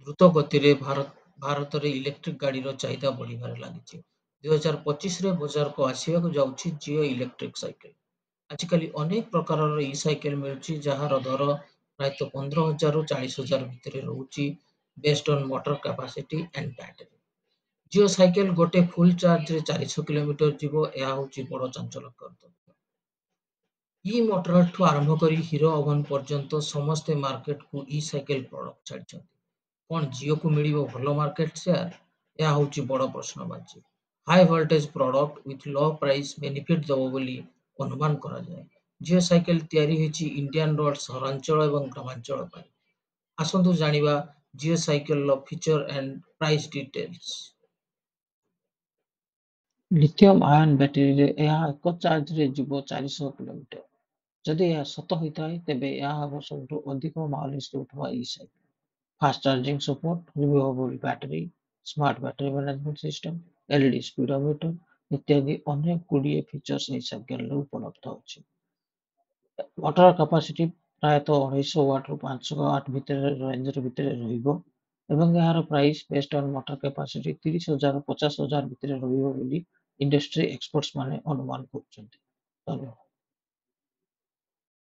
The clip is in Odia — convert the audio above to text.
ଦ୍ରୁତ ଗତିରେ ଭାରତରେ ଇଲେକ୍ଟ୍ରିକ୍ ଗାଡ଼ିର ଚାହିଦା ବଢ଼ିବାରେ ଲାଗିଛି। 2025ରେ ବଜାରକୁ ଆସିବାକୁ ଯାଉଛି ଜିଓ ଇଲେକ୍ଟ୍ରିକ୍ ସାଇକେଲ। ଆଜିକାଲି ଅନେକ ପ୍ରକାରର ଇ ସାଇକେଲ ମିଳୁଛି, ଯାହାର ଦର ପ୍ରାୟତଃ 15,000ରୁ 40,000 ଭିତରେ ରହୁଛି, based on motor capacity and battery. Jio cycle ଗୋଟେ ଫୁଲ୍ ଚାର୍ଜରେ 400 କିଲୋମିଟର ଯିବ, ଏହା ହେଉଛି ବଡ଼ ଚାଞ୍ଚଲ୍ୟକର ତଥ୍ୟ। ଇ ମୋଟୋରାଡଠୁ ଆରମ୍ଭ କରି ହିରୋ ଆଭନ୍ ପର୍ଯ୍ୟନ୍ତ ସମସ୍ତେ ମାର୍କେଟକୁ ଇ ସାଇକେଲ ପ୍ରଡକ୍ଟ ଛାଡ଼ିଛନ୍ତି। କ'ଣ ଜିଓକୁ ମିଳିବ ଭଲ ମାର୍କେଟ ସେୟାର? ଏହା ହେଉଛି ବଡ଼ ପ୍ରଶ୍ନବାଚୀ। High voltage product with low price benefit ଦେବ ବୋଲି ଅନୁମାନ କରାଯାଏ। ଜିଓ ସାଇକେଲ ତିଆରି ହୋଇଛି ଇଣ୍ଡିଆନ ରୋଡ, ସହରାଞ୍ଚଳ ଏବଂ ଗ୍ରାମାଞ୍ଚଳ ପାଇଁ। ଆସନ୍ତୁ ଜାଣିବା Jio ସାଇକେଲର feature and price details. Lithium ion ବ୍ୟାଟେରୀରେ ଏହା ଏକ ଚାର୍ଜରେ ଯିବ 400 କିଲୋମିଟର। ଯଦି ଏହା ସତ ହୋଇଥାଏ, ତେବେ ଏହା ହେବ ସବୁଠୁ ଅଧିକ ମାଇଲେଜ ଦେଉଥିବା ଇ cycle. Fast charging support, removable battery, smart battery management system, LED speedometer ଇତ୍ୟାଦି ଅନେକ ଗୁଡ଼ିଏ ଫିଚର୍ସ ଏହି ସାଇକେଲରେ ଉପଲବ୍ଧ ଅଛି। ମୋଟର କାପାସିଟି ପ୍ରାୟତଃ 250 ୱାଟରୁ 500 ୱାଟ ଭିତରେ ରେଞ୍ଜର ଭିତରେ ରହିବ ଏବଂ ଏହାର price based on motor capacity 30,000 50,000 ଭିତରେ ରହିବ ବୋଲି ଇଣ୍ଡଷ୍ଟ୍ରି ଏକ୍ସପର୍ଟସ ମାନେ ଅନୁମାନ କରୁଛନ୍ତି। ଧନ୍ୟବାଦ।